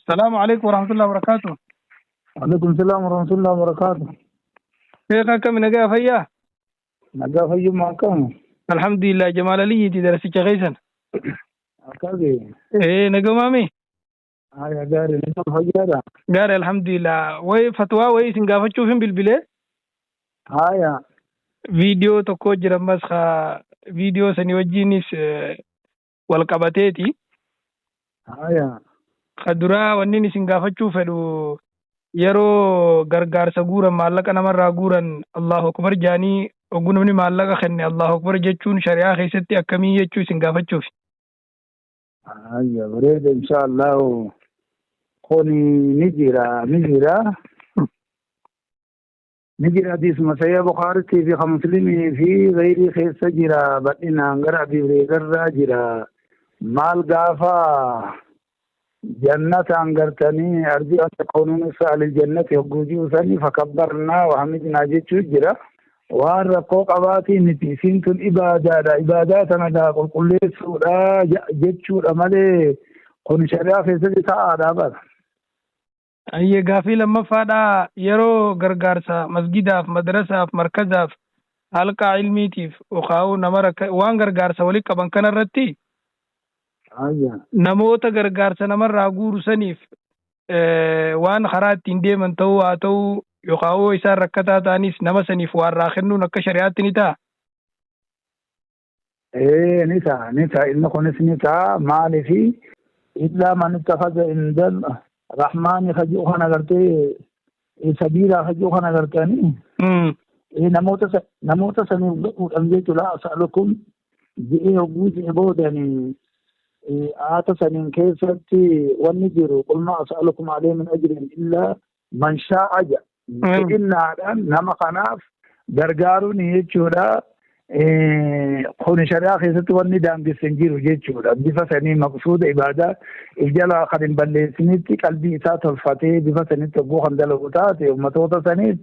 Salaamu alaikum warahmatullahi wabarakatuh. Alaikum salaam warahmatullahi wabarakatuh. Sheekh, akkami, nagaa fayyaa? Nagaa fayyummaa, akkam? Alhamdulillah, Jamaal Aliyyiiti, darasicha keessan. Akkami? Ee, nagamaami? Haya, gaarii, nama fayyaadha. Gaarii, alhamdulillah. Wayi fatwaa wayii isin gaafachuuf hin bilbilee. Haya. Viidiyoo tokko jira ammas, haa, viidiyoo sanii wajjinis wal qabateeti. Haya. Ka duraa wanni isin gaafachuu fedhu, yeroo gargaarsa guuran, maallaqa namarraa guuran, Allahu akbar jaanii oguu namni maallaqa kenne Allahu akbar jechuun shari'aa keessatti akkamii jechuu isin gaafachuuf. Haya, bareeda, insha Allah. Kuni ni jira, ni jira. Ni jira, hadiisuma Sahih Bukhaariitii fi kan Muslimii fi gayrii keessa jira, bal'inaan gara Abii Hureyraarraa jira. Maal gaafa jannataan gartanii arjuu an takuunu nisfa ahlil jannati hogguu jiru sanii fakabbarnaa wa hamidnaa jechuu jira. Waan rakkoo qabaatii miti, isiin tun ibaadaadha. Ibaadaa tana gaa qulqulleessuudha jechuudha malee kun shari'aa keessatti ta'aadha bara. Ayyee, gaafii lammaffaadha, yeroo gargaarsa masgidaaf, madrasaaf, markazaaf, halqaa ilmiitiif yookaan nama rakka waan gargaarsa walitti qaban kanarratti namoota gargaarsa namarraa guuru saniif waan karaa ittiin deeman ta'uu haa ta'uu, yookaan hoo isaan rakkataa ta'anis nama saniif waan kennuun akka shari'aatti ni ta'a? Ee, ni ta'a, ni ta'a, inni kunis ni ta'a. Maaliifi illaa man ittakhadha inda rahmaani kajuu kana gartee sabiilaa kajuu kana gartanii namoota saniif godhuudhaan jechuudha. As'alukum ji'ee hogguu ji'e boodanii aata saniin keessatti wanni jiru qul maa as'alukum alayhi min ajrin illaa man shaa'a jedha. Fedhinnaadhaan nama kanaaf gargaaruun jechuudha. Kun shari'aa keessatti wanni daangesse hin jiru jechuudha. Bifa sanii maqsuuda ibaadaa if jalaa kan hin balleessinitti qalbii isaa tolfatee bifa sanitti hogguu kan dalagu taate ummatoota saniif.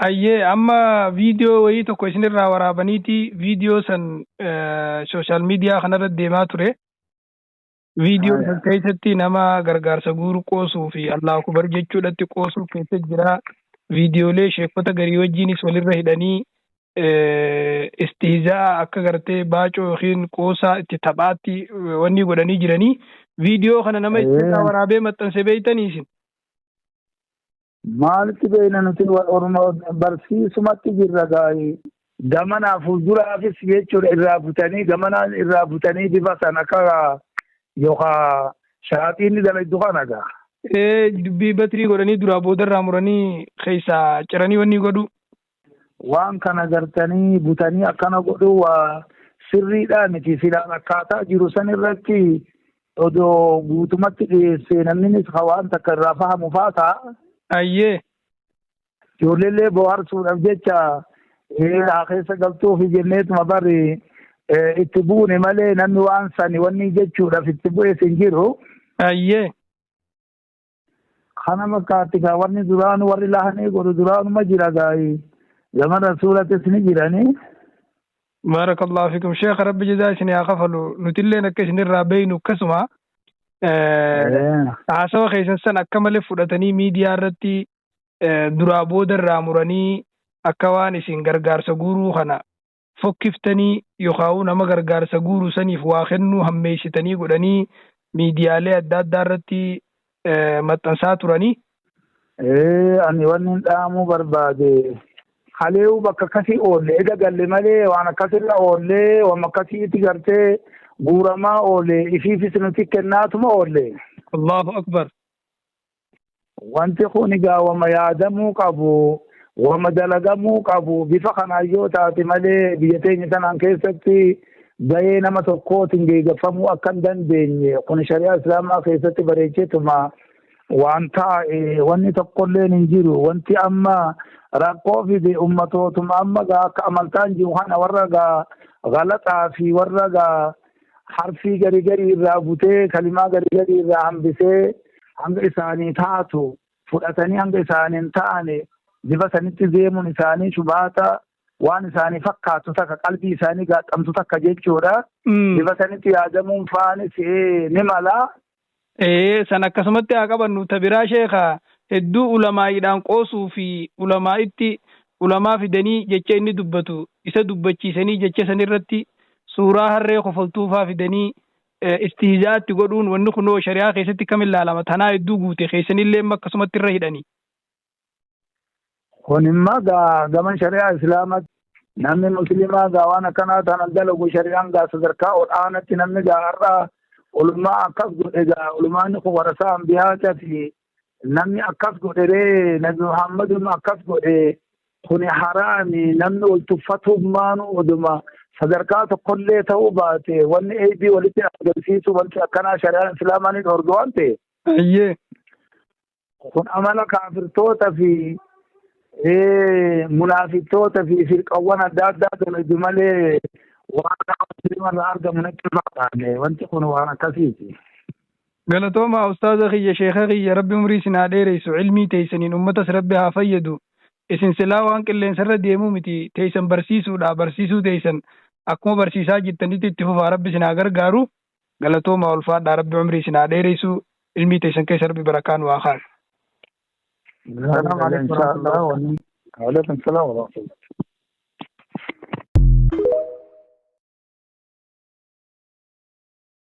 Ayyee, amma viidiyoo wayii tokko isinirraa waraabaniiti viidiyoo san social media kanarra deemaa ture. Viidiyoo san keessatti nama gargaarsa guuru qoosuu fi Allahu akbar jechuudhatti qoosuu keessa jira. Viidiyoolee sheekota garii wajjinis walirra hidhanii istihzaa akka gartee baacoo yookiin qoosaa itti taphaatti wanni godhanii jiranii. Viidiyoo kana nama isinirraa waraabee maxxanse beeytanii isin? Maalitti beekna nuti, orma barsiisumatti jirra gaa'ii. Gamanaa fuulduraafis jechuudha, irraa butanii, gamanaan irraa butanii bifa san akka yookaan shaaxiinni dalagdu kana gaa. Ee, dubbii batirii godhanii duraa boodarraa muranii keessaa ciranii wanni godhu. Waan kana gartanii butanii akkana godhuu waa sirriidhaa miti. Silaan akkaataa jiru san irratti odoo guutumatti dhiyeessee namninis ka waan takka irraa fahamu faa ta'a. Ijoolleellee bohaarsuudhaaf jecha haa keessa galtuufi jenneetuma bari itti buune malee namni waan sani wanni jechuudhaaf itti bu'ees hin jiru. Kana fakkaatti gaa, wanni duraanu warri lahanii godhu duraanuma jira gaa'ii. Zaman rasuulatis ni jiranii. Baarakallahu fikum sheekha, rabbi jazaa isin haa kafalu. Nutilleen akka isinirraa beeynu akkasuma haasawa keessan san akka malee fudhatanii miidiyaa irratti duraa booda irraa muranii akka waan isin gargaarsa guuruu kana fokkiftanii yookaan nama gargaarsa guuru saniif waa kennuu hammeessitanii godhanii miidiyaalee adda addaa irratti maxxansaa turanii. Ani wanni hin dhaamuu barbaade, haleewu bakka akkasii oolle ega galle malee waan akkasirra oollee waan akkasiitti gartee guuramaa oole, ifiifis nuti kennaatuma oolle. Allahu akbar. Wanti kun egaa wama yaadamuu qabu, wama dalagamuu qabu, bifa kanaan yoo taate malee biyya teenya tanaan keessatti gahee nama tokkootiin geeggaffamuu akka hin dandeenye kun shari'aa islaamaa keessatti bareecheetuma waan taa'e wanni tokkolleen hin jiru. Wanti amma rakkoo fide ummatootuma amma gaa akka amantaan jiru kana warra gaa galaxaa fi warra gaa harfii gari gari irraa butee, kalimaa gari gari irraa hambisee hanga isaanii taatu fudhatanii hanga isaanii hin taane bifa sanitti deemuun isaanii shubaata waan isaanii fakkaatu takka, qalbii isaanii gaaxamtu takka jechuudha. Bifa sanitti yaadamuun faanis ni mala. Ee, san akkasumatti haa qabannu. Ta biraa sheeka, hedduu ulamaa'iidhaan qoosuu fi ulamaa'itti ulamaa fidanii jecha inni dubbatu isa dubbachiisanii, jecha san irratti suuraa harree kofaltuufaa fidanii istihzaatti godhuun, wanni kunoo shari'aa keessatti kam ilaalama? Tanaa hedduu guute keessanillee amma akkasumatti irra hidhanii. Kun immoo gaa gama shari'aa Islaamaatti namni Musliimaa gaa waan akkanaa tanan dalagu, shari'aan gaa sadarkaa ol'aanatti namni gaa har'a ulumaa akkas godhe, gaa ulumaan kun warasaa ambiyaata fi namni akkas godhe ree, Nabi Muhammadun akkas godhe, kuni haraami. Namni wal tuffatummaan oduma sadarkaa tokkollee ta'uu baate, wanni eebii walitti agarsiisu, wanti akkanaa shari'aan Islaamaa ni dhorga waan ta'e. Kun amala kaafirtoota fi munaafiqtoota fi firqawwan adda addaa dalagdu malee waan Muslima irraa argamu natti fakkaate. Wanti kun waan akkasiiti. Galatooma ustaaza kiyya, sheeka kiyya, Rabbi umrii isin haa dheereysu, ilmii teeysaniin ummatas Rabbi haa fayyadu. Isin silaa waan qilleensarra deemuu miti, teeysan barsiisuudha. Barsiisuu teeysan akkuma barsiisaa jirtanitti itti fufaa, Rabbi isin haa gargaaru. Galatooma, ulfaadhaa, Rabbi umrii isin haa dheereysu, ilmii teeysan keessa Rabbi barakaa nu haa kaasu. السلام عليكم ورحمة الله. Waalaikum salaam wa rahmatullah.